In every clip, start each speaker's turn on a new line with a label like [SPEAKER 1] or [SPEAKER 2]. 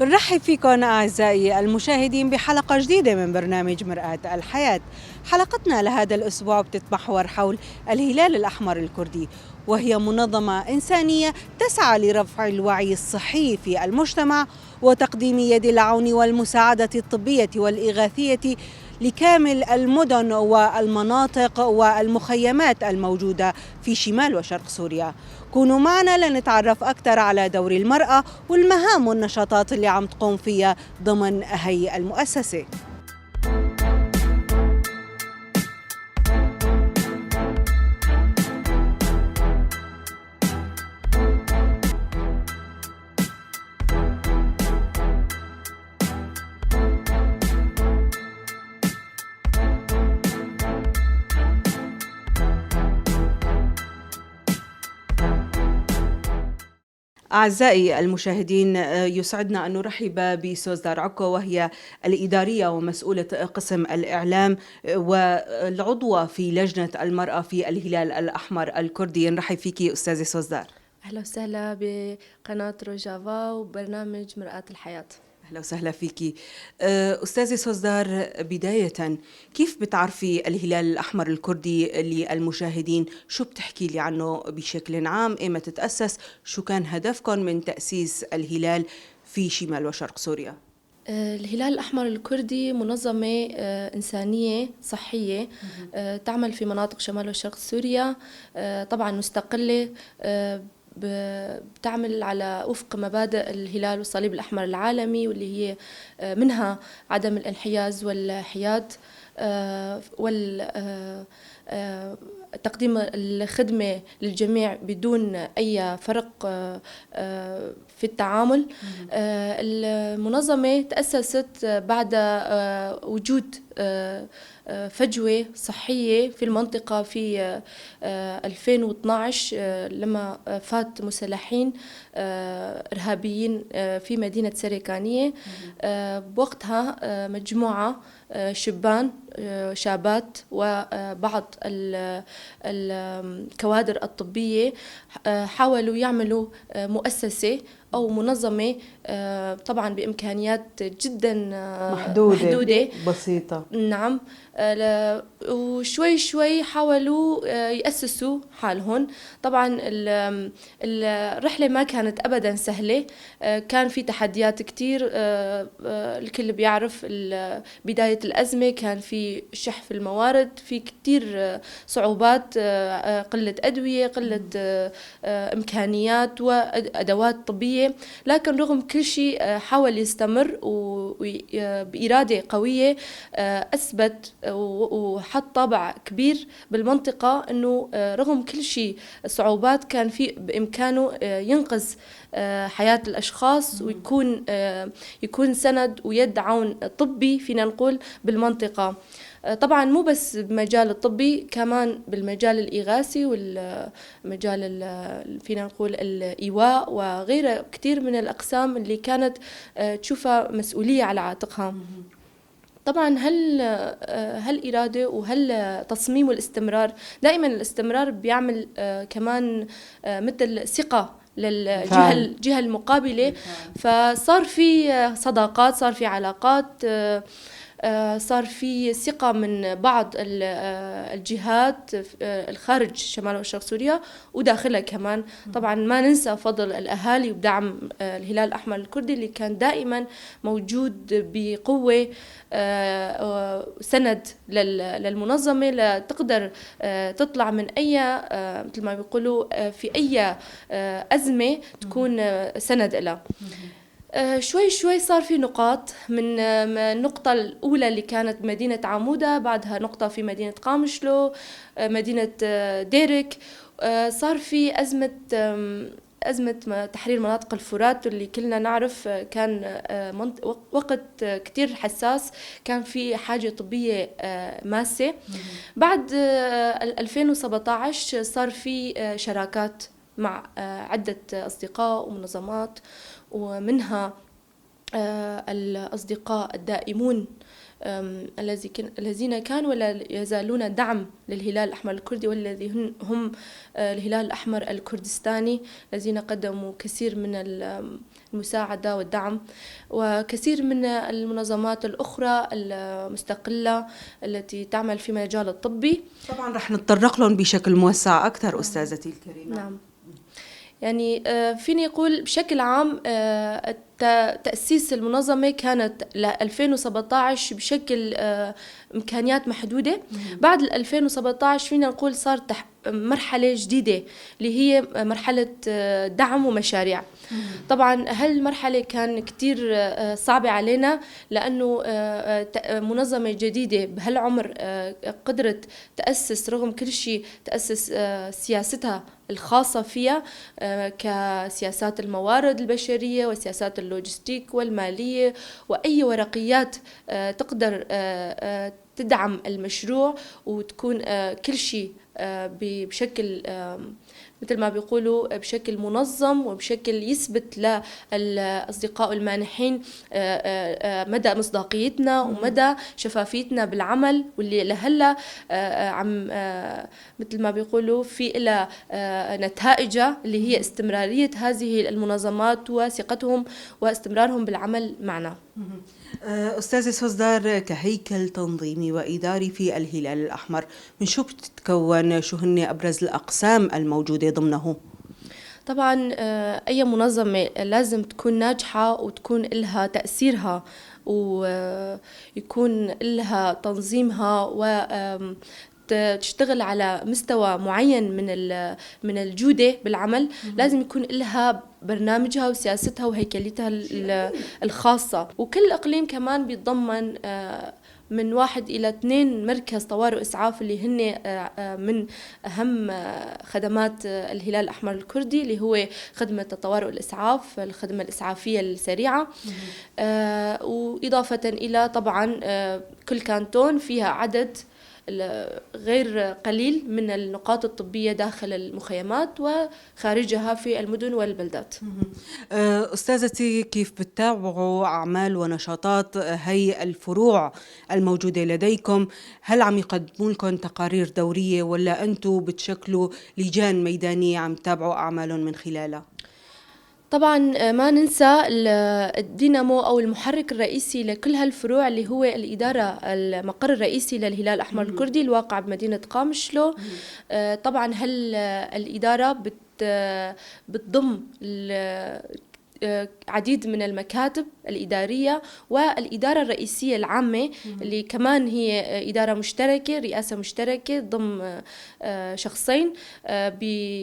[SPEAKER 1] بنرحب فيكم أعزائي المشاهدين بحلقة جديدة من برنامج مرآة الحياة. حلقتنا لهذا الأسبوع بتتمحور حول الهلال الأحمر الكردي، وهي منظمة إنسانية تسعى لرفع الوعي الصحي في المجتمع وتقديم يد العون والمساعدة الطبية والإغاثية لكامل المدن والمناطق والمخيمات الموجودة في شمال وشرق سوريا. كونوا معنا لنتعرف أكثر على دور المرأة والمهام والنشاطات اللي عم تقوم فيها ضمن هي المؤسسة. أعزائي المشاهدين، يسعدنا أن نرحب بسوزدار عكو، وهي الإدارية ومسؤولة قسم الإعلام والعضوة في لجنة المرأة في الهلال الأحمر الكردي. نرحب فيك أستاذة سوزدار.
[SPEAKER 2] أهلا وسهلا بقناة روجافا وبرنامج مرآة الحياة.
[SPEAKER 1] أهلا وسهلا فيكي أستاذة سوزدار. بداية، كيف بتعرفي الهلال الأحمر الكردي للمشاهدين؟ شو بتحكي لي عنه بشكل عام؟ إيمتى تأسس؟ شو كان هدفكم من تأسيس الهلال في شمال وشرق سوريا؟
[SPEAKER 2] الهلال الأحمر الكردي منظمة إنسانية صحية تعمل في مناطق شمال وشرق سوريا، طبعا مستقلة، بتعمل على وفق مبادئ الهلال والصليب الأحمر العالمي، واللي هي منها عدم الانحياز والحياد تقديم الخدمة للجميع بدون أي فرق في التعامل. المنظمة تأسست بعد وجود فجوة صحية في المنطقة في 2012، لما فات مسلحين إرهابيين في مدينة سريكانية. بوقتها مجموعة شبان، شابات وبعض الكوادر الطبية حاولوا يعملوا مؤسسة أو منظمة، طبعا بإمكانيات جدا محدودة
[SPEAKER 1] بسيطة.
[SPEAKER 2] نعم، وشوي شوي حاولوا يأسسوا حالهم. طبعا الرحلة ما كانت أبدا سهلة، كان في تحديات كتير. الكل بيعرف بداية الأزمة كان في شح في الموارد، في كتير صعوبات، قلة أدوية، قلة إمكانيات وأدوات طبية، لكن رغم كل شيء حاول يستمر وبإرادة قوية أثبت وحط طابع كبير بالمنطقة أنه رغم كل شيء الصعوبات كان في بإمكانه ينقذ حياة الأشخاص ويكون يكون سند ويد عون طبي فينا نقول بالمنطقة. طبعا مو بس بمجال الطبي، كمان بالمجال الإغاثي والمجال فينا نقول الإيواء وغيرها كثير من الأقسام اللي كانت تشوفها مسؤولية على عاتقها. طبعا هل إرادة وهل تصميم والاستمرار، دائما الاستمرار بيعمل كمان مثل ثقة للجهة الجهة المقابلة. فصار في صداقات، صار في علاقات، صار في ثقة من بعض الجهات الخارج شمال وشرق سوريا وداخلها كمان. طبعا ما ننسى فضل الأهالي ودعم الهلال الأحمر الكردي اللي كان دائما موجود بقوة، سند للمنظمة لتقدر تطلع من أي، مثل ما بيقولوا، في أي أزمة تكون سند لها. شوي شوي صار في نقاط، من النقطة الأولى اللي كانت مدينة عمودة، بعدها نقطة في مدينة قامشلو، مدينة ديرك. صار في أزمة تحرير مناطق الفرات اللي كلنا نعرف كان وقت كتير حساس، كان في حاجة طبية ماسة. بعد 2017 صار في شراكات مع عدة أصدقاء ومنظمات، ومنها الأصدقاء الدائمون الذين كانوا ولا يزالون دعم للهلال الأحمر الكردي، والذي هم الهلال الأحمر الكردستاني، الذين قدموا كثير من المساعدة والدعم، وكثير من المنظمات الأخرى المستقلة التي تعمل في مجال الطبي.
[SPEAKER 1] طبعا رح نتطرق لهم بشكل موسع أكثر أستاذتي الكريمة.
[SPEAKER 2] نعم، يعني فيني أقول بشكل عام تأسيس المنظمة كانت ل 2017 بشكل إمكانيات محدودة. بعد 2017 فينا نقول صار مرحلة جديدة اللي هي مرحلة دعم ومشاريع. طبعا هالمرحلة كان كتير صعبة علينا، لأنه منظمة جديدة بهالعمر قدرت تأسس رغم كل شيء، تأسس سياستها الخاصة فيها كسياسات الموارد البشرية وسياسات اللوجستيك والمالية وأي ورقيات تقدر تدعم المشروع وتكون كل شيء بشكل مثل ما بيقولوا بشكل منظم وبشكل يثبت للأصدقاء المانحين مدى مصداقيتنا ومدى شفافيتنا بالعمل، واللي لهلا عم مثل ما بيقولوا في إلى نتائجها اللي هي استمرارية هذه المنظمات وثقتهم واستمرارهم بالعمل معنا.
[SPEAKER 1] أستاذة سوزدار، كهيكل تنظيمي وإداري في الهلال الأحمر، من شو بتتكون؟ شو هن أبرز الأقسام الموجودة ضمنه؟
[SPEAKER 2] طبعا أي منظمة لازم تكون ناجحة وتكون لها تأثيرها ويكون لها تنظيمها و تشتغل على مستوى معين من الجودة بالعمل، لازم يكون لها برنامجها وسياستها وهيكلتها الخاصة. وكل إقليم كمان بيتضمن من 1 إلى 2 مركز طوارئ إسعاف اللي هن من أهم خدمات الهلال الأحمر الكردي، اللي هو خدمة الطوارئ والإسعاف، الخدمة الإسعافية السريعة. وإضافة إلى طبعا كل كانتون فيها عدد غير قليل من النقاط الطبية داخل المخيمات وخارجها في المدن والبلدات.
[SPEAKER 1] أستاذتي، كيف بتتابعوا أعمال ونشاطات هي الفروع الموجودة لديكم؟ هل عم يقدموا لكم تقارير دورية ولا أنتم بتشكلوا لجان ميدانية عم تتابعوا أعمالهم من خلالها؟
[SPEAKER 2] طبعا ما ننسى الدينامو أو المحرك الرئيسي لكل هالفروع اللي هو الإدارة، المقر الرئيسي للهلال الأحمر الكردي الواقع بمدينة قامشلو. طبعا هال الإدارة بتضم عديد من المكاتب الإدارية والإدارة الرئيسية العامة اللي كمان هي إدارة مشتركة، رئاسة مشتركة ضم شخصين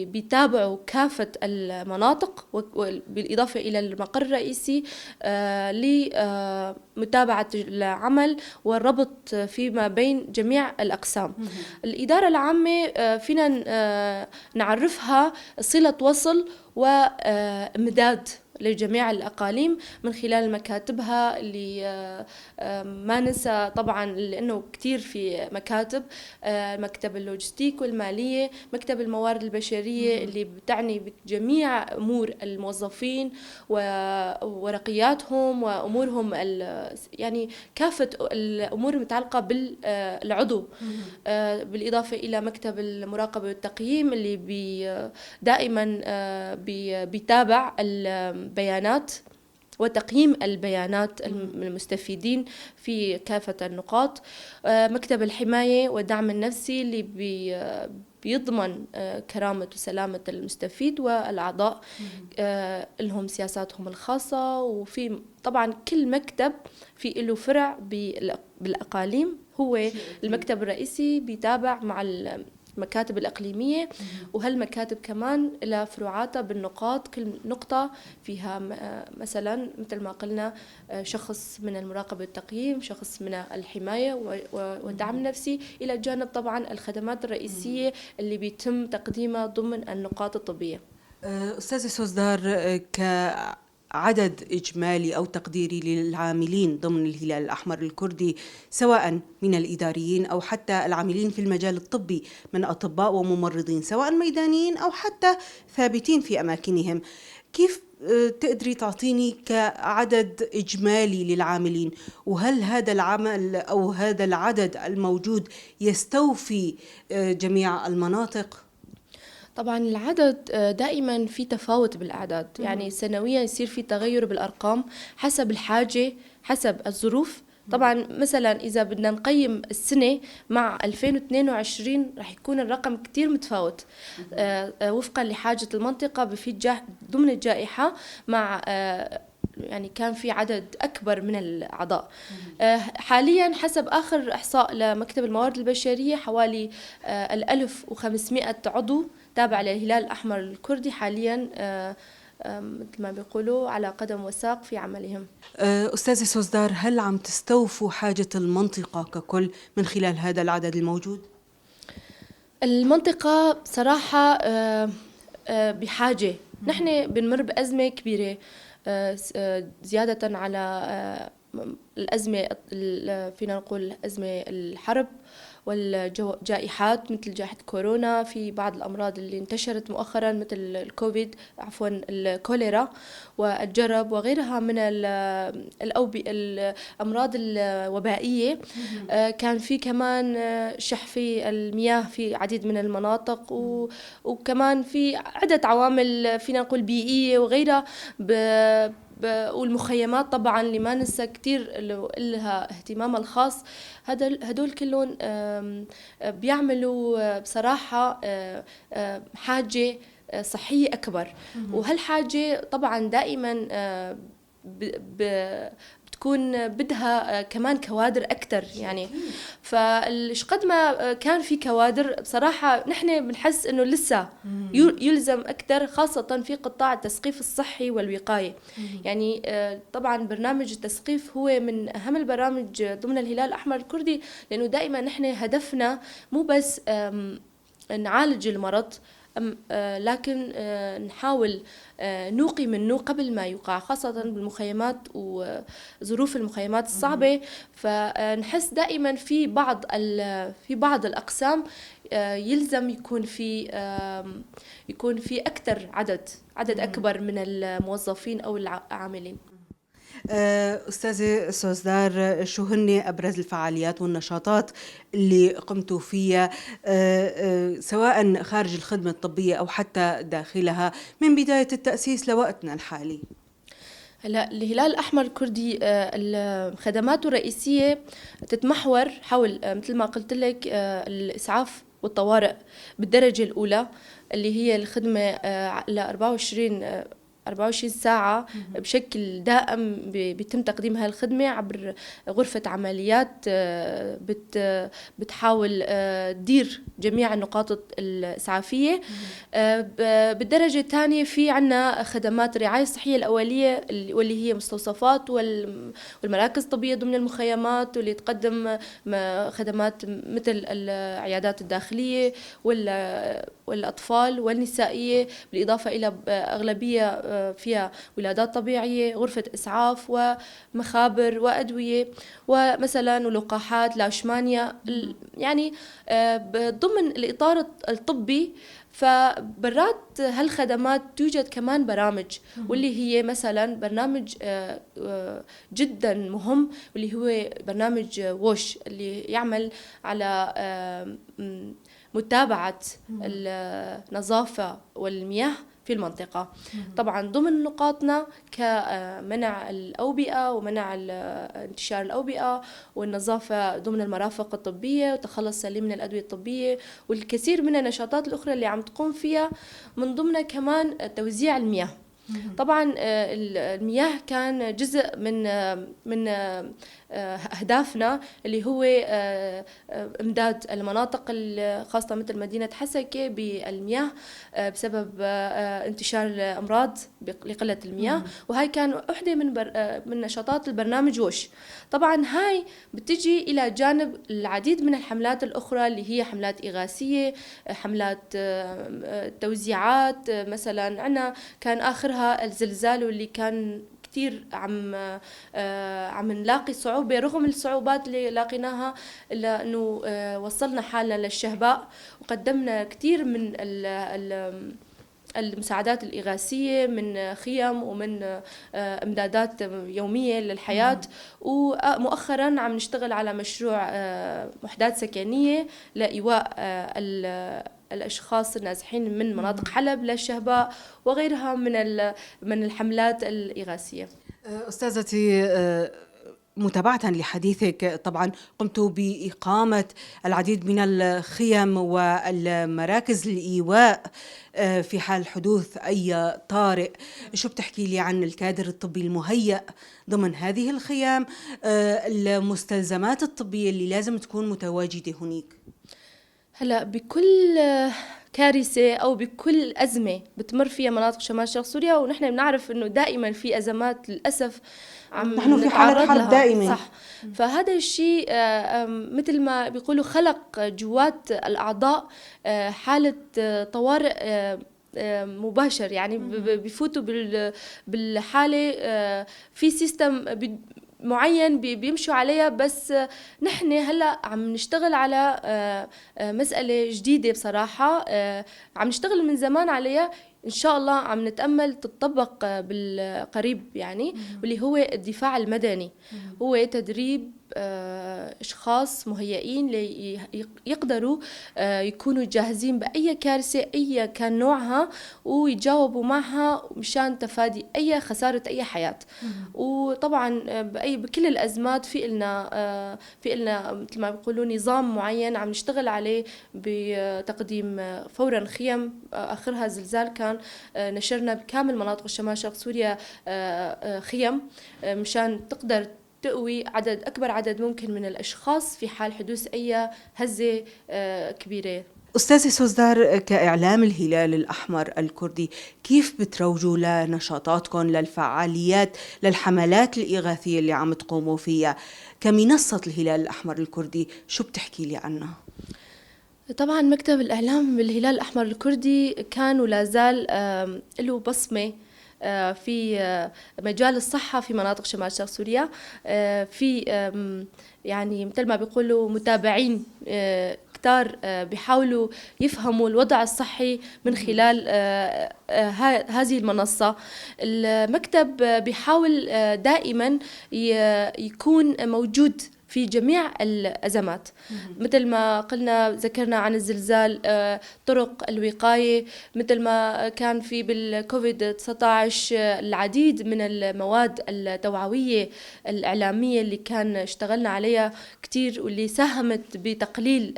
[SPEAKER 2] بيتابعوا كافة المناطق، بالإضافة إلى المقر الرئيسي لمتابعة العمل والربط فيما بين جميع الأقسام. الإدارة العامة فينا نعرفها صلة وصل وإمداد لجميع الأقاليم من خلال مكاتبها اللي ما ننسى طبعا لأنه كتير في مكاتب، مكتب اللوجستيك والمالية، مكتب الموارد البشرية اللي بتعني بجميع أمور الموظفين وورقياتهم وأمورهم، يعني كافة الأمور المتعلقة بالعضو، بالإضافة إلى مكتب المراقبة والتقييم اللي دائما بيتابع البيانات وتقييم البيانات المستفيدين في كافة النقاط، مكتب الحماية والدعم النفسي اللي بيضمن كرامة وسلامة المستفيد والأعضاء، لهم سياساتهم الخاصة. وفي طبعا كل مكتب في له فرع بالأقاليم، هو المكتب الرئيسي بيتابع مع المكاتب الإقليمية، وهالمكاتب كمان لها فروعاتها بالنقاط، كل نقطة فيها مثلا مثل ما قلنا شخص من المراقبة والتقييم، شخص من الحماية والدعم النفسي، إلى جانب طبعا الخدمات الرئيسية اللي بيتم تقديمها ضمن النقاط الطبية.
[SPEAKER 1] أستاذة سوزدار، كعدد إجمالي أو تقديري للعاملين ضمن الهلال الأحمر الكردي، سواء من الإداريين أو حتى العاملين في المجال الطبي من أطباء وممرضين، سواء ميدانيين أو حتى ثابتين في أماكنهم، كيف تقدري تعطيني كعدد إجمالي للعاملين؟ وهل هذا العمل أو هذا العدد الموجود يستوفي جميع المناطق؟
[SPEAKER 2] طبعا العدد دائما في تفاوت بالأعداد، يعني سنويا يصير في تغير بالأرقام حسب الحاجة، حسب الظروف. طبعا مثلا إذا بدنا نقيم السنة مع 2022 رح يكون الرقم كتير متفاوت وفقا لحاجة المنطقة في ضمن الجائحة، مع يعني كان في عدد أكبر من الأعضاء. حاليا حسب آخر إحصاء لمكتب الموارد البشرية حوالي 1500 عضو تابع للهلال الأحمر الكردي حاليا، مثل ما بيقولوا على قدم وساق في عملهم.
[SPEAKER 1] أستاذة سوزدار، هل عم تستوفوا حاجة المنطقة ككل من خلال هذا العدد الموجود؟
[SPEAKER 2] المنطقة بصراحة بحاجة. نحن بنمر بأزمة كبيرة، زيادة على الأزمة، فينا نقول أزمة الحرب والجائحات مثل جائحة كورونا، في بعض الأمراض اللي انتشرت مؤخرا مثل الكوفيد، عفوا الكوليرا والجرب وغيرها من الأمراض الوبائية. كان في كمان شح في المياه في عديد من المناطق، وكمان في عدة عوامل فينا نقول بيئية وغيرها، والمخيمات طبعا اللي ما ننسى كتير لها اهتمامها الخاص. هدول كلهم بيعملوا بصراحة حاجة صحية أكبر. وهالحاجة طبعا دائما بتكون بدها كمان كوادر أكتر، يعني فش قد ما كان في كوادر بصراحة نحن بنحس إنه لسه يلزم أكتر، خاصة في قطاع التثقيف الصحي والوقاية. يعني طبعا برنامج التثقيف هو من أهم البرامج ضمن الهلال الأحمر الكردي، لأنه دائما نحن هدفنا مو بس نعالج المرض، لكن نحاول نوقي منه قبل ما يوقع، خاصة بالمخيمات وظروف المخيمات الصعبة. فنحس دائما في بعض الأقسام يلزم يكون في أكثر عدد أكبر من الموظفين أو العاملين.
[SPEAKER 1] أستاذة سوزدار، شو هن أبرز الفعاليات والنشاطات اللي قمتوا فيها سواء خارج الخدمة الطبية أو حتى داخلها من بداية التأسيس لوقتنا الحالي؟
[SPEAKER 2] هلا الهلال الأحمر الكردي خدماته الرئيسية تتمحور حول مثل ما قلت لك الإسعاف والطوارئ بالدرجة الأولى، اللي هي الخدمة على 24 ساعة بشكل دائم بيتم تقديم هالخدمة عبر غرفة عمليات بتحاول تدير جميع النقاط الإسعافية. بالدرجة الثانية في عنا خدمات الرعاية الصحية الأولية واللي هي مستوصفات والمراكز الطبية ضمن المخيمات، واللي تقدم خدمات مثل العيادات الداخلية والأطفال والنسائية، بالإضافة إلى أغلبية فيها ولادات طبيعية، غرفة إسعاف ومخابر وأدوية ومثلا ولقاحات لاشمانيا، يعني ضمن الإطار الطبي. فبرات هالخدمات توجد كمان برامج، واللي هي مثلا برنامج جدا مهم واللي هو برنامج ووش، اللي يعمل على متابعة النظافة والمياه في المنطقة. طبعا ضمن نقاطنا كمنع الأوبئة ومنع انتشار الأوبئة والنظافة ضمن المرافق الطبية وتخلص سليم من الأدوية الطبية والكثير من النشاطات الأخرى اللي عم تقوم فيها، من ضمنها كمان توزيع المياه. طبعا المياه كان جزء من أهدافنا اللي هو إمداد المناطق خاصة مثل مدينة حسكة بالمياه بسبب انتشار الأمراض لقلة المياه، وهاي كان وحدة من نشاطات البرنامج وش. طبعا هاي بتجي إلى جانب العديد من الحملات الأخرى اللي هي حملات إغاثية، حملات توزيعات. مثلا عنا كان آخرها الزلزال واللي كان كتير عم نلاقي صعوبة رغم الصعوبات اللي لاقيناها، إلا أنه وصلنا حالنا للشهباء وقدمنا كتير من المساعدات الإغاثية من خيم ومن إمدادات يومية للحياة. ومؤخرا عم نشتغل على مشروع وحدات سكنية لإيواء الأشخاص النازحين من مناطق حلب للشهباء وغيرها من الحملات الإغاثية.
[SPEAKER 1] أستاذتي، متابعة لحديثك، طبعا قمت بإقامة العديد من الخيم والمراكز الإيواء في حال حدوث أي طارئ. شو بتحكي لي عن الكادر الطبي المهيأ ضمن هذه الخيام، المستلزمات الطبية اللي لازم تكون متواجدة هناك؟
[SPEAKER 2] هلا بكل كارثة أو بكل أزمة بتمر فيها مناطق شمال شرق سوريا، ونحن بنعرف إنه دائما في أزمات للأسف عم
[SPEAKER 1] نحن في حالة حرب دائمة.
[SPEAKER 2] صح. فهذا الشيء مثل ما بيقولوا خلق جوات الأعضاء حالة طوارئ مباشر، يعني بيفوتوا بالحالة في system معين بيمشوا عليها. بس نحن هلا عم نشتغل على مسألة جديدة بصراحة، عم نشتغل من زمان عليها، إن شاء الله عم نتأمل تطبق بالقريب، يعني واللي هو الدفاع المدني. هو تدريب أشخاص مهيئين ليقدروا يكونوا جاهزين بأي كارثة أي كان نوعها ويتجاوبوا معها مشان تفادي أي خسارة أي حياة. وطبعا بكل الأزمات في إلنا مثل ما بيقولوا نظام معين عم نشتغل عليه بتقديم فورا خيم. آخرها زلزال كان نشرنا بكامل مناطق الشمال شرق سوريا خيم مشان تقدر تقوي عدد أكبر عدد ممكن من الأشخاص في حال حدوث أي هزة كبيرة.
[SPEAKER 1] أستاذة سوزدار، كإعلام الهلال الأحمر الكردي، كيف بتروجوا لنشاطاتكم، للفعاليات، للحملات الإغاثية اللي عم تقوموا فيها كمنصة الهلال الأحمر الكردي؟ شو بتحكي لي عنها؟
[SPEAKER 2] طبعا مكتب الإعلام بالهلال الأحمر الكردي كان ولا زال له بصمة في مجال الصحة في مناطق شمال شرق سوريا. في يعني مثل ما بيقولوا متابعين كتار بيحاولوا يفهموا الوضع الصحي من خلال هذه المنصة. المكتب بيحاول دائما يكون موجود في جميع الأزمات. مثل ما قلنا ذكرنا عن الزلزال، طرق الوقاية، مثل ما كان في بالكوفيد 19 العديد من المواد التوعوية الإعلامية اللي كان اشتغلنا عليها كتير واللي ساهمت بتقليل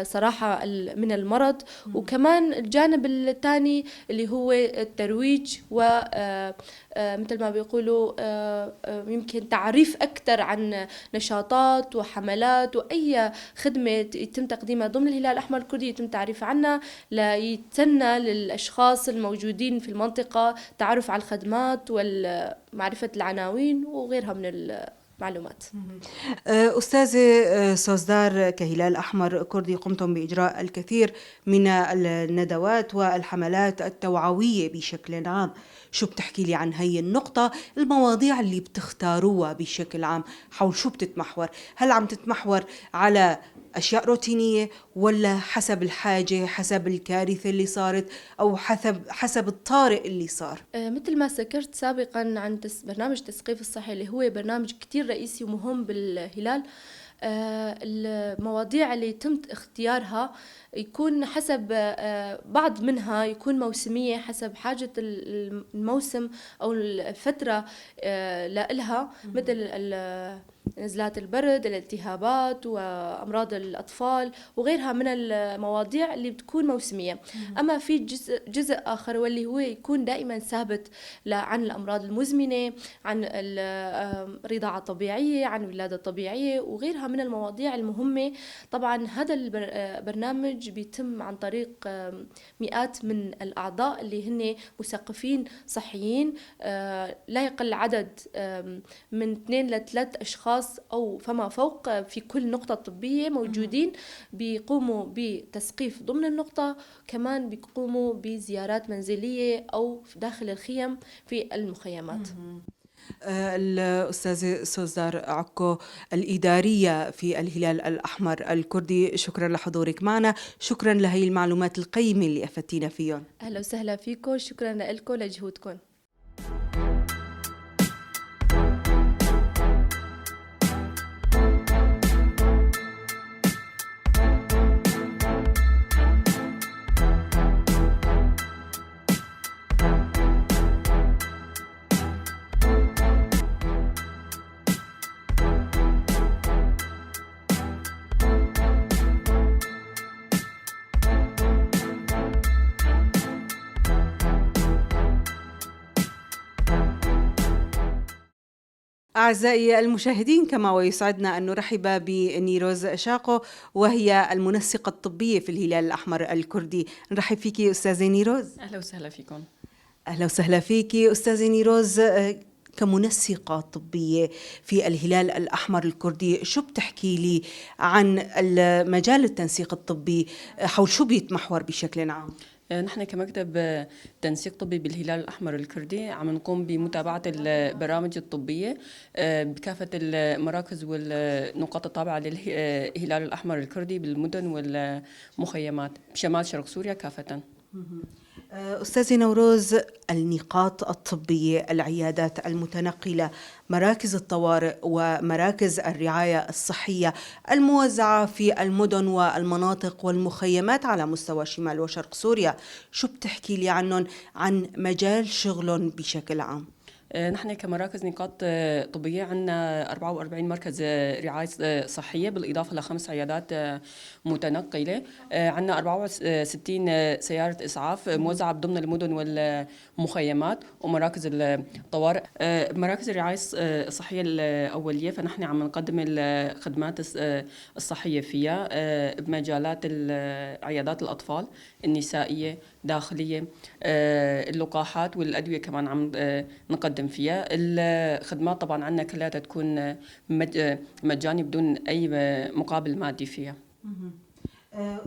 [SPEAKER 2] صراحة من المرض. وكمان الجانب الثاني اللي هو الترويج و مثل ما بيقولوا يمكن تعريف أكثر عن نشاطات وحملات وأي خدمة يتم تقديمها ضمن الهلال الأحمر الكردي يتم تعريف عنها ليتسنى للأشخاص الموجودين في المنطقة تعرف على الخدمات ومعرفة العناوين وغيرها من المعلومات.
[SPEAKER 1] أستاذة سوزدار، كهلال أحمر كردي قمتم بإجراء الكثير من الندوات والحملات التوعوية بشكل عام، شو بتحكي لي عن هي النقطة، المواضيع اللي بتختاروها بشكل عام حول شو بتتمحور؟ هل عم تتمحور على أشياء روتينية ولا حسب الحاجة، حسب الكارثة اللي صارت، أو حسب الطارئ اللي صار؟
[SPEAKER 2] مثل ما ذكرت سابقا عن برنامج التثقيف الصحي اللي هو برنامج كتير رئيسي ومهم بالهلال. المواضيع اللي يتم اختيارها يكون حسب بعض منها يكون موسمية حسب حاجة الموسم أو الفترة لإلها، مثل نزلات البرد، الالتهابات وأمراض الأطفال وغيرها من المواضيع اللي بتكون موسمية. أما في جزء آخر واللي هو يكون دائما ثابت عن الأمراض المزمنة، عن الرضاعة الطبيعية، عن الولادة الطبيعية وغيرها من المواضيع المهمة. طبعا هذا البرنامج بيتم عن طريق مئات من الأعضاء اللي هن مثقفين صحيين، لا يقل عدد من 2 ل 3 أشخاص أو فما فوق في كل نقطة طبية موجودين، بيقوموا بتثقيف ضمن النقطة، كمان بيقوموا بزيارات منزلية أو داخل الخيم في المخيمات.
[SPEAKER 1] الأستاذة سوزدار عكو الإدارية في الهلال الأحمر الكردي، شكرا لحضورك معنا، شكرا لهي المعلومات القيمة اللي أفدتينا فيهم.
[SPEAKER 2] أهلا وسهلا فيكم، شكرا لكم لجهودكم.
[SPEAKER 1] أعزائي المشاهدين، كما ويسعدنا أن نرحب بنيروز شاقو وهي المنسقة الطبية في الهلال الأحمر الكردي. نرحب فيك أستاذة نيروز.
[SPEAKER 3] أهلا وسهلا فيكم.
[SPEAKER 1] أهلا وسهلا فيك أستاذة نيروز. كمنسقة طبية في الهلال الأحمر الكردي، شو بتحكي لي عن المجال التنسيق الطبي، حول شو بيتمحور بشكل عام؟
[SPEAKER 3] نحن كمكتب تنسيق طبي بالهلال الأحمر الكردي عم نقوم بمتابعة البرامج الطبية بكافة المراكز والنقاط التابعة للهلال الأحمر الكردي بالمدن والمخيمات بشمال شرق سوريا كافة.
[SPEAKER 1] أستاذة نوروز، النقاط الطبية، العيادات المتنقلة، مراكز الطوارئ ومراكز الرعاية الصحية الموزعة في المدن والمناطق والمخيمات على مستوى شمال وشرق سوريا، شو بتحكي لي عنهم، عن مجال شغلهم بشكل عام؟
[SPEAKER 3] نحن كمراكز نقاط طبية عندنا 44 مركز رعاية صحية، بالإضافة ل5 عيادات متنقلة. عندنا 64 سيارة إسعاف موزعة ضمن المدن والمخيمات ومراكز الطوارئ. مراكز الرعاية الصحية الأولية فنحن عم نقدم الخدمات الصحية فيها بمجالات عيادات الأطفال، النسائية، داخلية، اللقاحات والأدوية كمان عم نقدم فيها. الخدمات طبعا عندنا كلها تكون مجاني بدون أي مقابل مادي فيها.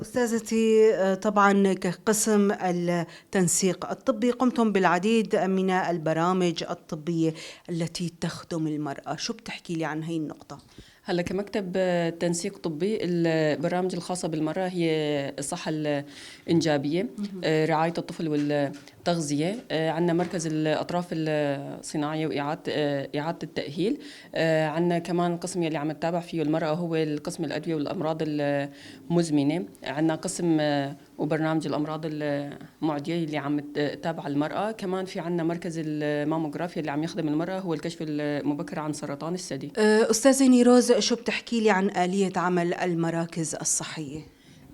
[SPEAKER 1] أستاذتي، طبعا كقسم التنسيق الطبي قمتم بالعديد من البرامج الطبية التي تخدم المرأة، شو بتحكي لي عن هاي النقطة؟
[SPEAKER 3] هلا كمكتب تنسيق طبي البرامج الخاصة بالمرأة هي الصحة الإنجابية، رعاية الطفل والتغذية، عندنا مركز الأطراف الصناعية وإعادة التأهيل، عندنا كمان القسم يلي عم تتابع فيه المرأة هو القسم الأدوية والأمراض المزمنة، عندنا قسم وبرنامج الأمراض المعدية اللي عم تتابع المرأة، كمان في عندنا مركز الماموغرافيا اللي عم يخدم المرأة هو الكشف المبكر عن سرطان الثدي.
[SPEAKER 1] أستاذة نيروز، شو بتحكي لي عن آلية عمل المراكز الصحية؟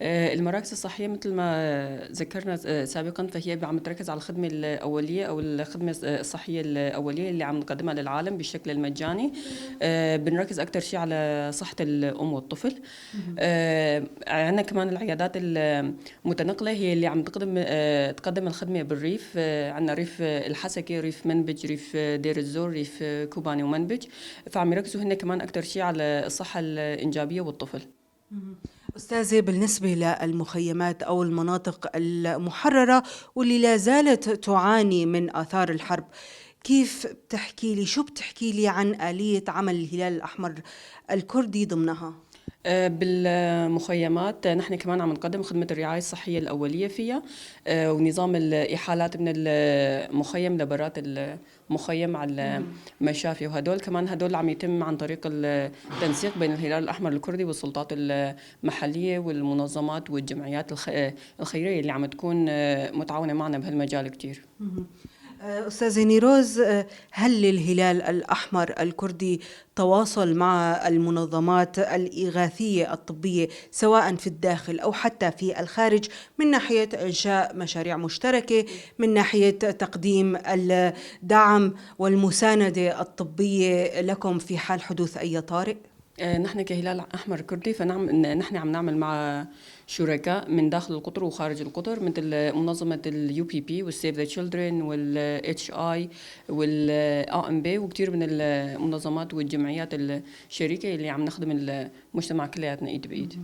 [SPEAKER 3] المراكز الصحية مثل ما ذكرنا سابقا فهي عم تركز على الخدمة الأولية أو الخدمة الصحية الأولية اللي عم نقدمها للعالم بالشكل المجاني. بنركز أكثر شيء على صحة الأم والطفل. عندنا كمان العيادات المتنقلة هي اللي عم تقدم الخدمة بالريف. عندنا ريف الحسكة، ريف منبج، ريف دير الزور، ريف كوباني ومنبج، فعم يركزوا هن كمان أكثر شيء على الصحة الإنجابية والطفل.
[SPEAKER 1] أستاذة، بالنسبة للمخيمات أو المناطق المحررة واللي لا زالت تعاني من آثار الحرب، كيف بتحكي لي، شو بتحكي لي عن آلية عمل الهلال الأحمر الكردي ضمنها؟
[SPEAKER 3] بالمخيمات نحن كمان عم نقدم خدمة الرعاية الصحية الأولية فيها، ونظام الإحالات من المخيم لبرات المخيم على المشافي، وهدول كمان هدول عم يتم عن طريق التنسيق بين الهلال الأحمر الكردي والسلطات المحلية والمنظمات والجمعيات الخيرية اللي عم تكون متعاونة معنا بهالمجال كتير.
[SPEAKER 1] أستاذة نيروز، هل للهلال الأحمر الكردي تواصل مع المنظمات الإغاثية الطبية سواء في الداخل أو حتى في الخارج من ناحية إنشاء مشاريع مشتركة، من ناحية تقديم الدعم والمساندة الطبية لكم في حال حدوث أي طارئ؟
[SPEAKER 3] نحن كهلال أحمر كردي فنعم نحن عم نعمل مع شركاء من داخل القطر وخارج القطر مثل منظمة ال UPP وال Save the Children وال HI وال AMB وكثير من المنظمات والجمعيات الشريكة اللي عم نخدم المجتمع كلياتنا ايد بايد.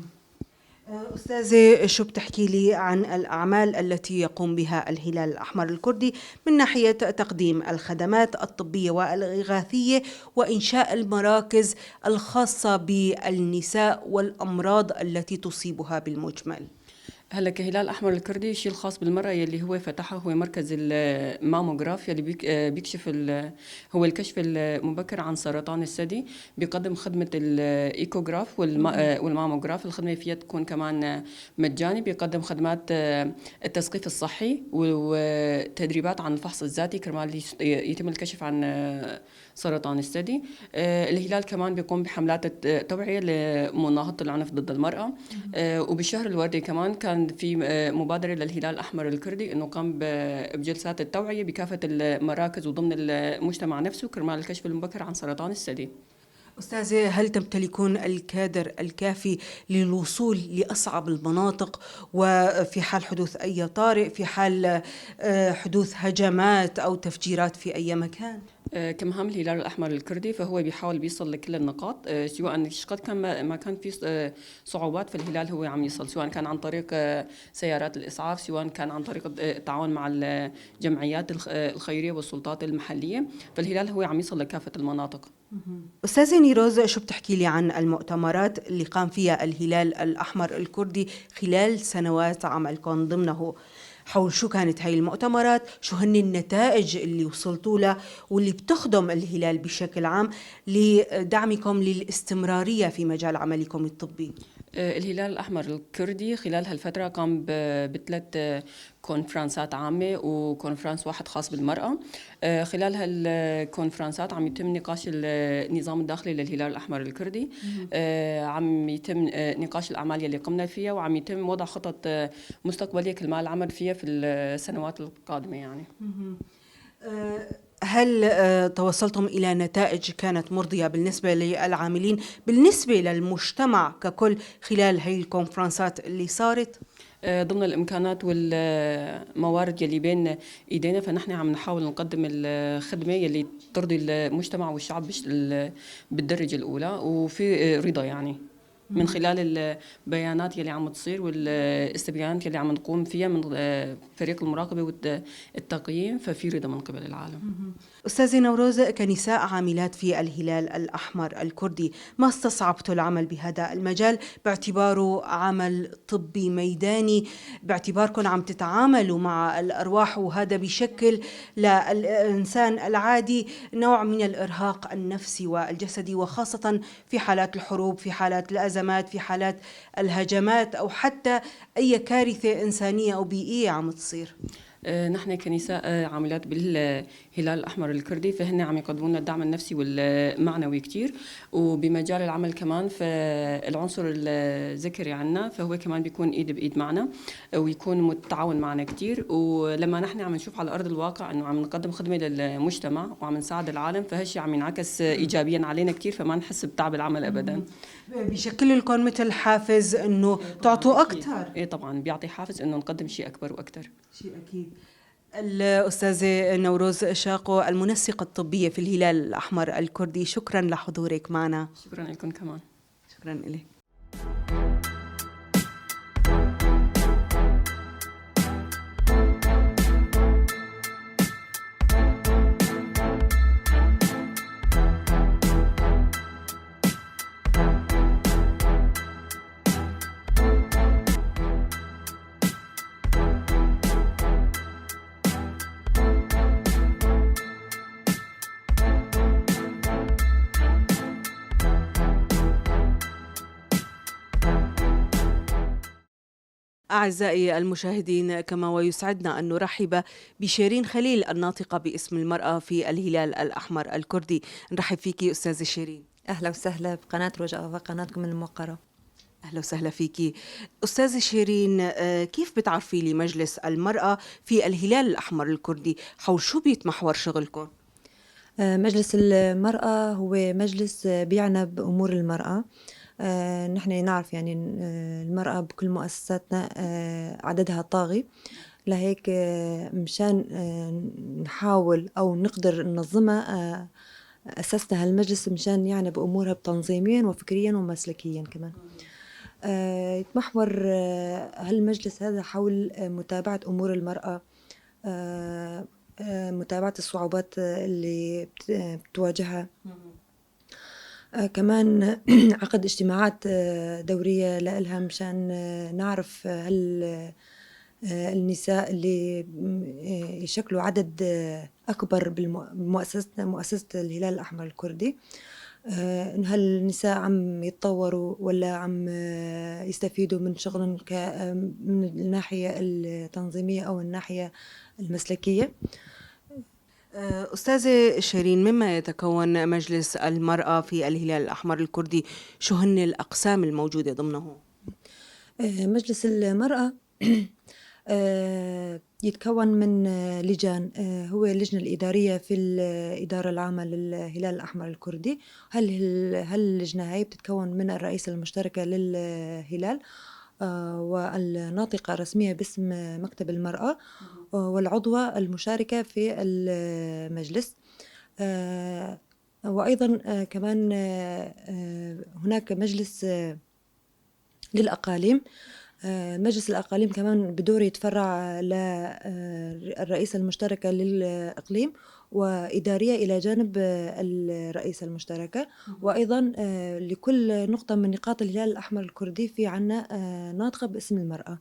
[SPEAKER 1] أستاذة، شو بتحكي لي عن الأعمال التي يقوم بها الهلال الأحمر الكردي من ناحية تقديم الخدمات الطبية والإغاثية وإنشاء المراكز الخاصة بالنساء والأمراض التي تصيبها بالمجمل؟
[SPEAKER 3] هلا كهلال الأحمر الكردي الشيء الخاص بالمرأة يلي هو فتحه هو مركز الماموغراف يلي بيكشف هو الكشف المبكر عن سرطان الثدي، بيقدم خدمة الإيكوغراف والماموغراف، الخدمة فيها تكون كمان مجاني، بيقدم خدمات التثقيف الصحي وتدريبات عن الفحص الذاتي كرمال يتم الكشف عن سرطان الثدي. الهلال كمان بيقوم بحملات التوعية لمناهضة العنف ضد المرأة. وبالشهر الوردي كمان كان في مبادرة للهلال الأحمر الكردي إنه قام بجلسات التوعية بكافة المراكز وضمن المجتمع نفسه كرمال الكشف المبكر عن سرطان الثدي.
[SPEAKER 1] أستاذة، هل تمتلكون الكادر الكافي للوصول لأصعب المناطق وفي حال حدوث أي طارئ، في حال حدوث هجمات أو تفجيرات في أي مكان؟
[SPEAKER 3] كمهام الهلال الأحمر الكردي فهو بيحاول بيصل لكل النقاط، سواء قد كان ما كان في صعوبات فالهلال هو عم يصل، سواء كان عن طريق سيارات الإسعاف، سواء كان عن طريق التعاون مع الجمعيات الخيرية والسلطات المحلية، فالهلال هو عم يصل لكافة المناطق.
[SPEAKER 1] أستاذة نيروز، شو بتحكي لي عن المؤتمرات اللي قام فيها الهلال الأحمر الكردي خلال سنوات عملكم ضمنه؟ حول شو كانت هاي المؤتمرات؟ شو هن النتائج اللي وصلتوا لها واللي بتخدم الهلال بشكل عام لدعمكم للاستمرارية في مجال عملكم الطبي؟
[SPEAKER 3] الهلال الأحمر الكردي خلال هالفترة قام بثلاث كونفرنسات عامة و conference واحد خاص بالمرأة. خلال هالكونفرنسات عم يتم نقاش النظام الداخلي للهلال الأحمر الكردي، عم يتم نقاش الأعمال يلي قمنا فيها، وعم يتم وضع خطط مستقبلية كرمال العمل فيها في السنوات القادمة. يعني
[SPEAKER 1] هل توصلتم إلى نتائج كانت مرضية بالنسبة للعاملين، بالنسبة للمجتمع ككل خلال هاي الكونفرنسات اللي صارت؟
[SPEAKER 3] ضمن الإمكانات والموارد يلي بين إيدينا فنحن عم نحاول نقدم الخدمة يلي ترضي المجتمع والشعب بالدرجة الأولى، وفي رضا يعني من خلال البيانات يلي عم تصير والاستبيانات يلي عم نقوم فيها من فريق المراقبة والتقييم، ففي رضا من قبل العالم.
[SPEAKER 1] أستاذة نوروز، كنساء عاملات في الهلال الأحمر الكردي، ما استصعبتوا العمل بهذا المجال باعتباره عمل طبي ميداني، باعتباركم عم تتعاملوا مع الأرواح، وهذا بشكل للإنسان العادي نوع من الإرهاق النفسي والجسدي، وخاصة في حالات الحروب، في حالات الأزمات، في حالات الهجمات، أو حتى أي كارثة إنسانية أو بيئية عم تصير؟
[SPEAKER 3] نحن كنساء عاملات بالهلال الأحمر الكردي فهن عم يقدموا لنا الدعم النفسي والمعنوي كتير، وبمجال العمل كمان فالعنصر الذكري عنا فهو كمان بيكون إيد بإيد معنا ويكون متعاون معنا كتير. ولما نحن عم نشوف على أرض الواقع إنه عم نقدم خدمة للمجتمع وعم نساعد العالم، فهالشي عم ينعكس إيجابيا علينا كتير، فما نحس بتعب العمل أبدا.
[SPEAKER 1] بشكل لكم مثل حافز إنه تعطوا أكثر؟
[SPEAKER 3] إيه طبعا بيعطي حافز إنه نقدم شيء أكبر وأكثر.
[SPEAKER 1] شيء أكيد. الأستاذة نوروز شاقو، المنسقة الطبية في الهلال الأحمر الكردي، شكرا لحضورك معنا.
[SPEAKER 3] شكرا لكم كمان.
[SPEAKER 1] شكرا لك. أعزائي المشاهدين، كما ويسعدنا أن نرحب بشيرين خليل الناطقة باسم المرأة في الهلال الأحمر الكردي. نرحب فيكي أستاذة شيرين.
[SPEAKER 4] أهلا وسهلا بقناة روجآفا، قناتكم الموقرة.
[SPEAKER 1] أهلا وسهلا فيكي أستاذة شيرين. كيف بتعرفي لمجلس المرأة في الهلال الأحمر الكردي؟ حول شو بيتمحور شغلكم؟
[SPEAKER 4] مجلس المرأة هو مجلس بيعنى بأمور المرأة. نحن نعرف يعني المرأة بكل مؤسساتنا عددها طاغي، لهيك مشان نحاول أو نقدر ننظمها أسسنا هالمجلس مشان يعني بأمورها تنظيميا وفكريا ومسلكيا كمان. يتمحور هالمجلس هذا حول متابعة أمور المرأة، متابعة الصعوبات اللي بتواجهها، كمان عقد اجتماعات دورية لها مشان نعرف هل النساء اللي يشكلوا عدد أكبر بمؤسستنا، مؤسسة الهلال الأحمر الكردي، هل النساء عم يتطوروا ولا عم يستفيدوا من شغلهم من الناحية التنظيمية أو الناحية المسلكية.
[SPEAKER 1] أستاذة شيرين، مما يتكون مجلس المرأة في الهلال الأحمر الكردي؟ شو هن الأقسام الموجودة ضمنه؟
[SPEAKER 4] مجلس المرأة يتكون من لجان، هو اللجنة الإدارية في الإدارة العامة للهلال الأحمر الكردي. هل اللجنة هاي بتتكون من الرئيسة المشتركة للهلال والناطقة الرسمية باسم مكتب المرأة والعضوة المشاركة في المجلس. وأيضا كمان هناك مجلس للأقاليم. مجلس الأقاليم كمان بدوره يتفرع للرئيسة المشتركة للإقليم وإدارية إلى جانب الرئيسة المشتركة. وأيضا لكل نقطة من نقاط الهلال الأحمر الكردي في عنا ناطقة باسم المرأة.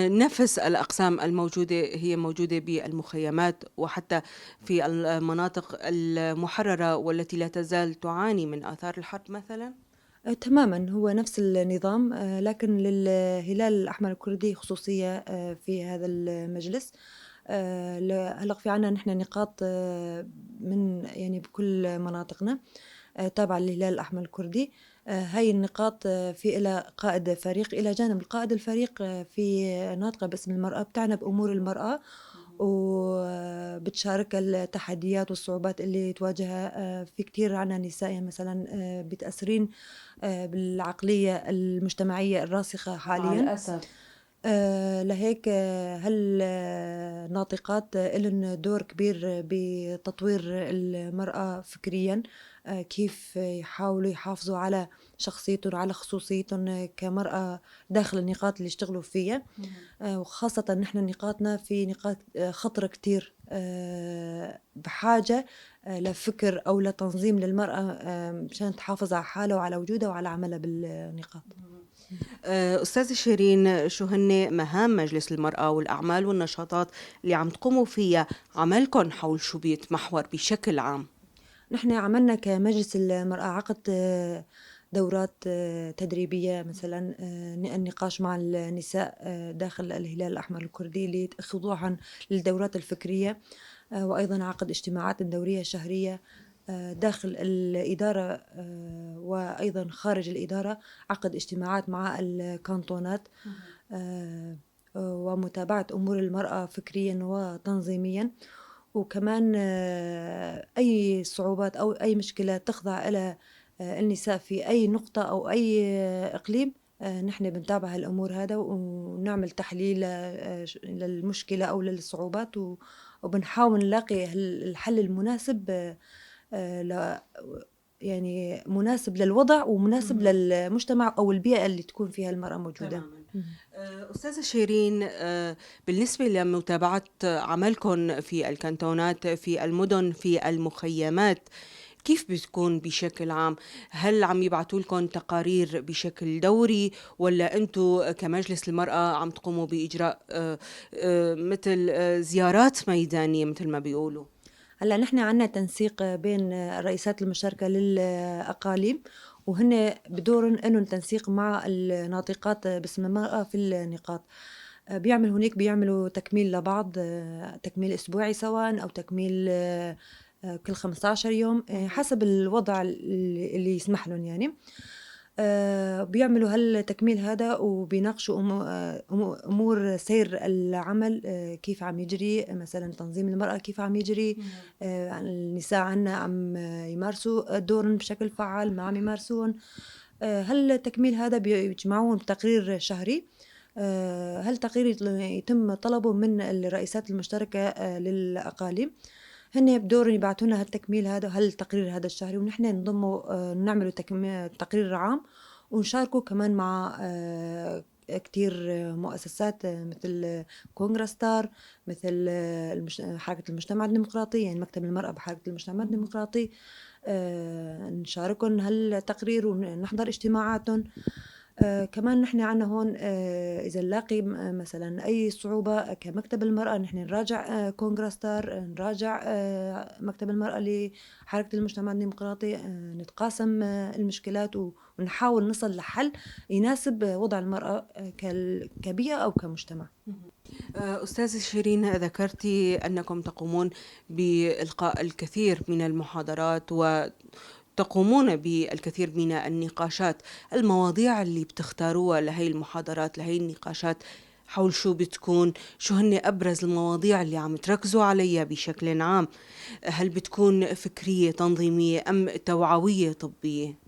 [SPEAKER 1] نفس الأقسام الموجودة هي موجودة بالمخيمات وحتى في المناطق المحررة والتي لا تزال تعاني من آثار الحرب مثلا؟
[SPEAKER 4] تماما، هو نفس النظام، لكن للهلال الأحمر الكردي خصوصية في هذا المجلس. هلق في عنا نحن نقاط من يعني بكل مناطقنا تابعة للهلال الأحمر الكردي. هاي النقاط في إلى قائد فريق، إلى جانب القائد الفريق في ناطقة باسم المرأة بتعنى بأمور المرأة وبتشارك التحديات والصعوبات اللي تواجهها. في كتير عنا نساء مثلا بتأثرين بالعقلية المجتمعية الراسخة حاليا
[SPEAKER 1] مع الأسف.
[SPEAKER 4] لهيك هالناطقات لهم دور كبير بتطوير المرأة فكريا، كيف يحاولوا يحافظوا على شخصيتهم وعلى خصوصيتهم كمرأة داخل النقاط اللي يشتغلوا فيها. وخاصة نحن نقاطنا في نقاط خطرة كتير، بحاجة لفكر أو لتنظيم للمرأة مشان تحافظ على حالها وعلى وجودها وعلى عملها بالنقاط.
[SPEAKER 1] أستاذة شيرين، شو هن مهام مجلس المرأة والأعمال والنشاطات اللي عم تقوموا فيها؟ عملكم حول شو بيتمحور بشكل عام؟
[SPEAKER 4] نحن عملنا كمجلس المرأة عقد دورات تدريبية مثلا، النقاش مع النساء داخل الهلال الأحمر الكردي لخضوعا للدورات الفكرية، وأيضا عقد اجتماعات دورية شهرية داخل الإدارة، وأيضا خارج الإدارة عقد اجتماعات مع الكانتونات، ومتابعة أمور المرأة فكريا وتنظيميا. وكمان أي صعوبات أو أي مشكلة تخضع إلى النساء في أي نقطة أو أي إقليم، نحن بنتابع هالأمور هذا ونعمل تحليل للمشكلة أو للصعوبات، وبنحاول نلاقي الحل المناسب، يعني مناسب للوضع ومناسب للمجتمع أو البيئة اللي تكون فيها المرأة موجودة.
[SPEAKER 1] تماماً. أستاذة شيرين، بالنسبة لمتابعة عملكم في الكانتونات، في المدن، في المخيمات، كيف بتكون بشكل عام؟ هل عم يبعثوا لكم تقارير بشكل دوري، ولا أنتو كمجلس المرأة عم تقوموا بإجراء مثل زيارات ميدانية مثل ما بيقولوا؟
[SPEAKER 4] هلا نحن عنا تنسيق بين الرئيسات المشاركة للأقاليم، وهن بدورن إنه تنسيق مع الناطقات باسم المرأة في النقاط. بيعمل هناك بيعملوا تكميل لبعض، تكميل أسبوعي سواء أو تكميل كل 15 يوم، حسب الوضع اللي يسمح لهم يعني. بيعملوا هالتكميل هذا وبيناقشوا أمور سير العمل، كيف عم يجري، مثلا تنظيم المرأة كيف عم يجري، النساء عنا عم يمارسوا دورهم بشكل فعال، ما عم يمارسون. هالتكميل هذا بيجمعون بتقرير شهري. هالتقرير يتم طلبه من الرئيسات المشتركة للأقاليم، هن بدورهم يبعثوا لنا هالتكميل هذا، هالتقرير هذا الشهري، ونحن نضمه، نعمله تقرير عام، ونشاركه كمان مع كتير مؤسسات، مثل كونغرا ستار، مثل حركة المجتمع الديمقراطي، يعني مكتب المرأة بحركة المجتمع الديمقراطي، نشاركهم هالتقرير ونحضر اجتماعاتهم. كمان نحن عنا هون، إذا نلاقي مثلا أي صعوبة كمكتب المرأة، نحن نراجع كونغرا ستار، نراجع مكتب المرأة لحركة المجتمع الديمقراطي، نتقاسم المشكلات ونحاول نصل لحل يناسب وضع المرأة كبيئة أو كمجتمع.
[SPEAKER 1] أستاذة شيرين، ذكرتي أنكم تقومون بإلقاء الكثير من المحاضرات وتقومون بالكثير من النقاشات. المواضيع اللي بتختاروها لهي المحاضرات، لهي النقاشات، حول شو بتكون؟ شو هن أبرز المواضيع اللي عم تركزوا عليها بشكل عام؟ هل بتكون فكرية تنظيمية أم توعوية طبية؟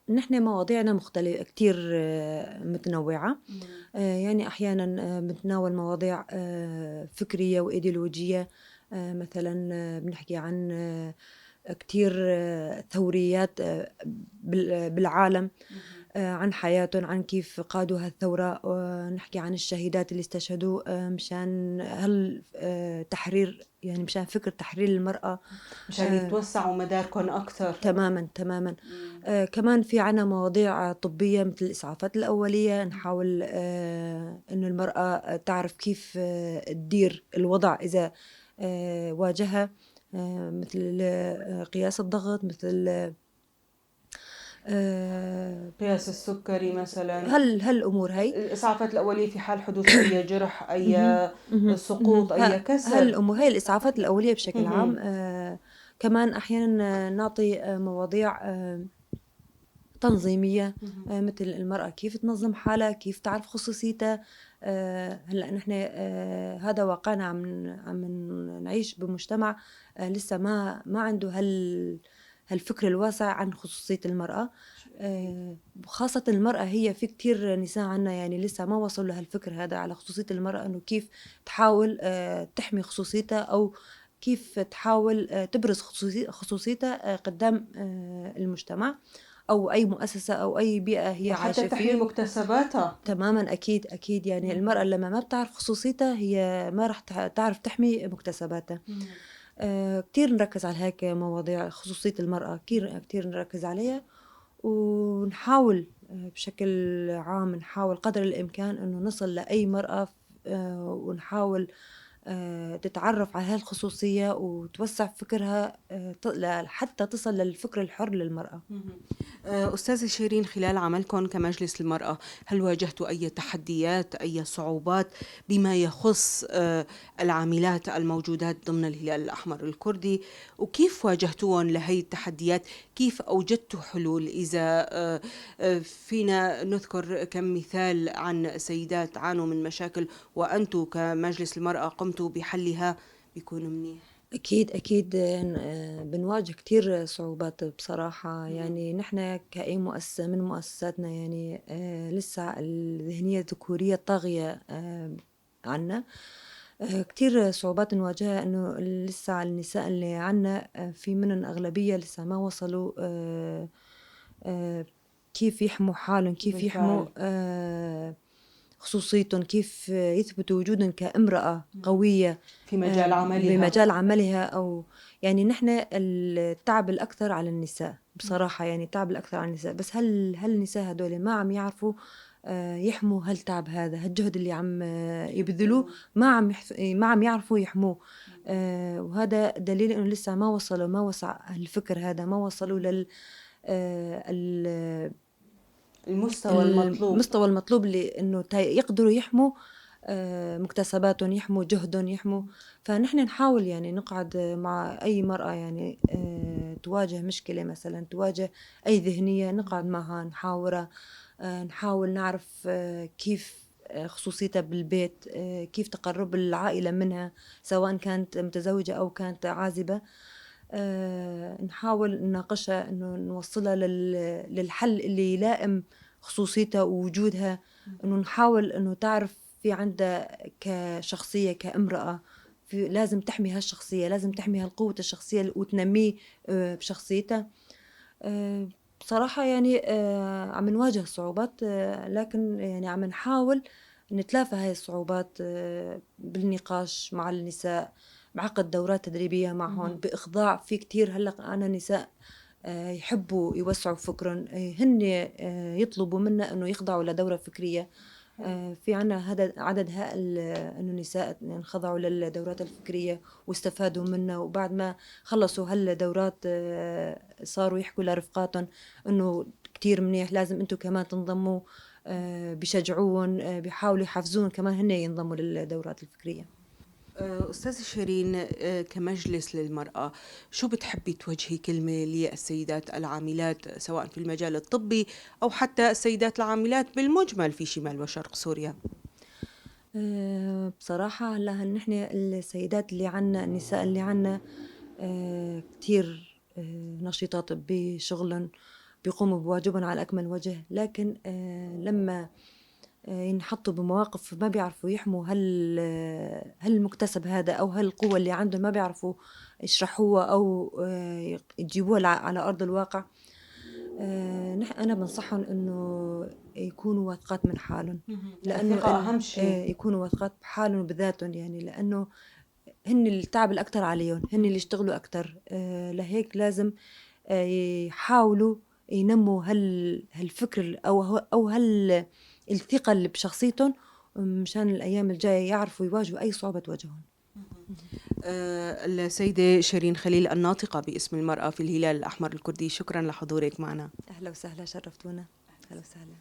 [SPEAKER 4] نحن مواضيعنا مختلفة كتير، متنوعة. يعني أحيانا بنتناول مواضيع فكرية وإيديولوجية. مثلا بنحكي عن كتير ثوريات بالعالم، عن حياتهم، عن كيف قادوا هالثورة. نحكي عن الشهيدات اللي استشهدوا مشان هال تحرير، يعني مشان فكر تحرير المرأة،
[SPEAKER 1] مشان يتوسعوا مداركهم أكثر.
[SPEAKER 4] تماما، تماما. كمان في عنا مواضيع طبية مثل الإسعافات الأولية، نحاول إنه المرأة تعرف كيف تدير الوضع إذا واجهها، مثل قياس الضغط، مثل
[SPEAKER 1] قياس السكري مثلاً.
[SPEAKER 4] هالأمور هي.
[SPEAKER 1] الإسعافات الأولية في حال حدوث أي جرح، أي سقوط، أي كسر.
[SPEAKER 4] هالأمور هي الإسعافات الأولية بشكل عام. كمان أحياناً نعطي مواضيع تنظيمية، مثل المرأة كيف تنظم حالها، كيف تعرف خصوصيتها. هلأ نحن هذا واقعنا، عم نعيش بمجتمع لسه ما عنده هالفكر الواسع عن خصوصية المرأة. وخاصة المرأة، هي في كتير نساء عنا لسه ما وصلوا لهالفكر هذا على خصوصية المرأة، إنه كيف تحاول تحمي خصوصيتها، أو كيف تحاول تبرز خصوصيتها قدام المجتمع أو أي مؤسسة أو أي بيئة هي
[SPEAKER 1] وحتى
[SPEAKER 4] عايشة
[SPEAKER 1] تحمي
[SPEAKER 4] فيها.
[SPEAKER 1] مكتسباتها.
[SPEAKER 4] تماما، أكيد، أكيد. المرأة لما ما بتعرف خصوصيتها هي ما رح تعرف تحمي مكتسباتها. كتير نركز على هيك مواضيع خصوصية المرأة، كتير، كتير نركز عليها، ونحاول بشكل عام نحاول قدر الإمكان إنه نصل لأي مرأة، ونحاول تتعرف على هالخصوصية وتوسع فكرها حتى تصل للفكر الحر للمرأة.
[SPEAKER 1] أستاذة شيرين، خلال عملكم كمجلس المرأة، هل واجهتوا أي تحديات، أي صعوبات بما يخص العاملات الموجودات ضمن الهلال الأحمر الكردي؟ وكيف واجهتوهم لهي التحديات؟ كيف أوجدتوا حلول؟ إذا فينا نذكر كم مثال عن سيدات عانوا من مشاكل وأنتوا كمجلس المرأة قمتوا بحلها بيكون منيح.
[SPEAKER 4] أكيد، أكيد، بنواجه كتير صعوبات بصراحة. نحن كأي مؤسسة من مؤسساتنا، لسه الذهنية الذكورية الطاغية عنا. كتير صعوبات نواجهها، إنه لسه النساء اللي عنا في منهم أغلبية لسه ما وصلوا كيف يحموا حالهم، كيف يحموا خصوصيتهم، كيف يثبتوا وجودهم كامرأة قوية
[SPEAKER 1] في مجال عملها.
[SPEAKER 4] بمجال عملها. أو نحن التعب الأكثر على النساء بصراحة، التعب الأكثر على النساء. بس هل النساء هدول ما عم يعرفوا يحموا هالتعب هذا، هالجهد اللي عم يبذلوه، ما عم يعرفوا يحموه. وهذا دليل إنه لسه ما وصلوا، ما وصل الفكر هذا، ما وصلوا لل،
[SPEAKER 1] المستوى المطلوب.
[SPEAKER 4] المستوى المطلوب اللي إنه يقدروا يحموا مكتسباتهم، يحموا جهدهم، يحموا. فنحن نحاول نقعد مع أي مرأة تواجه مشكلة مثلا، تواجه أي ذهنية، نقعد معها، نحاورها، نحاول نعرف كيف خصوصيتها بالبيت، كيف تقرب العائلة منها سواء كانت متزوجة أو كانت عازبة. نحاول نناقشها إنه نوصلها للحل اللي يلائم خصوصيتها ووجودها، إنه نحاول إنه تعرف في عندها كشخصية كامرأة، في لازم تحمي هالشخصية، لازم تحمي هالقوة الشخصية وتنميه بشخصيتها. بصراحة عم نواجه صعوبات، لكن عم نحاول نتلافى هاي الصعوبات بالنقاش مع النساء، بعقد دورات تدريبية معهم، بإخضاع. في كتير هلأ أنا نساء يحبوا يوسعوا فكرهم، هن يطلبوا منا إنه يخضعوا لدورة فكرية. في عنا هذا عدد هائل، إنه نساء انخضعوا للدورات الفكرية واستفادوا منها، وبعد ما خلصوا هالدورات، صاروا يحكوا لرفقاتهم إنه كتير منيح، لازم أنتوا كمان تنضموا. بيشجعوهم، بيحاولوا يحفزوهم كمان هن ينضموا للدورات الفكرية.
[SPEAKER 1] أستاذة شيرين، كمجلس للمرأة شو بتحبي توجهي كلمة للسيدات العاملات سواء في المجال الطبي أو حتى السيدات العاملات بالمجمل في شمال وشرق سوريا؟
[SPEAKER 4] بصراحة هلا نحن السيدات اللي عنا، النساء اللي عنا كتير نشيطات بشغلن، بيقوموا بواجبهم على أكمل وجه، لكن لما ينحطوا بمواقف ما بيعرفوا يحموا هالمكتسب هذا أو هالقوة اللي عندهم، ما بيعرفوا يشرحوها أو يجيبوها على أرض الواقع. أنا بنصحهم إنه يكونوا واثقات من حالهم، لأنه
[SPEAKER 1] الثقة أهم شيء.
[SPEAKER 4] يكونوا واثقات بحالهم وبذاتهم، يعني لأنه هن التعب الأكثر عليهم، هن اللي يشتغلوا أكثر، لهيك لازم يحاولوا ينموا هالفكر أو الثقة اللي بشخصيتهم، مشان الأيام الجاية يعرفوا يواجهوا أي صعوبة تواجههم.
[SPEAKER 1] السيدة شيرين خليل الناطقة باسم المرأة في الهلال الأحمر الكردي، شكرا لحضورك معنا.
[SPEAKER 4] أهلا وسهلا، شرفتونا. أهلا وسهلا.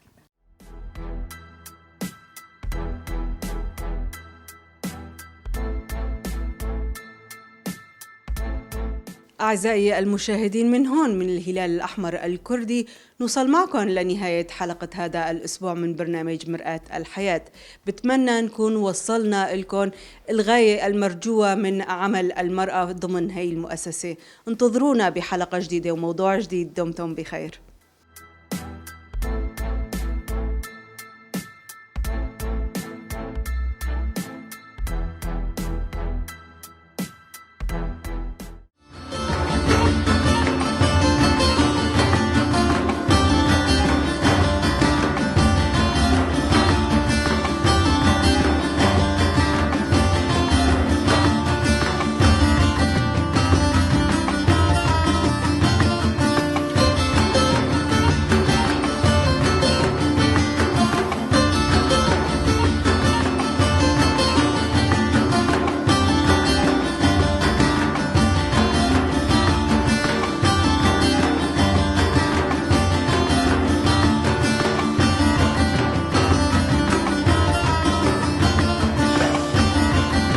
[SPEAKER 1] أعزائي المشاهدين، من هون من الهلال الأحمر الكردي نوصل معكم لنهاية حلقة هذا الأسبوع من برنامج مرآة الحياة. بتمنى نكون وصلنا لكم الغاية المرجوة من عمل المرأة ضمن هاي المؤسسة. انتظرونا بحلقة جديدة وموضوع جديد. دمتم بخير.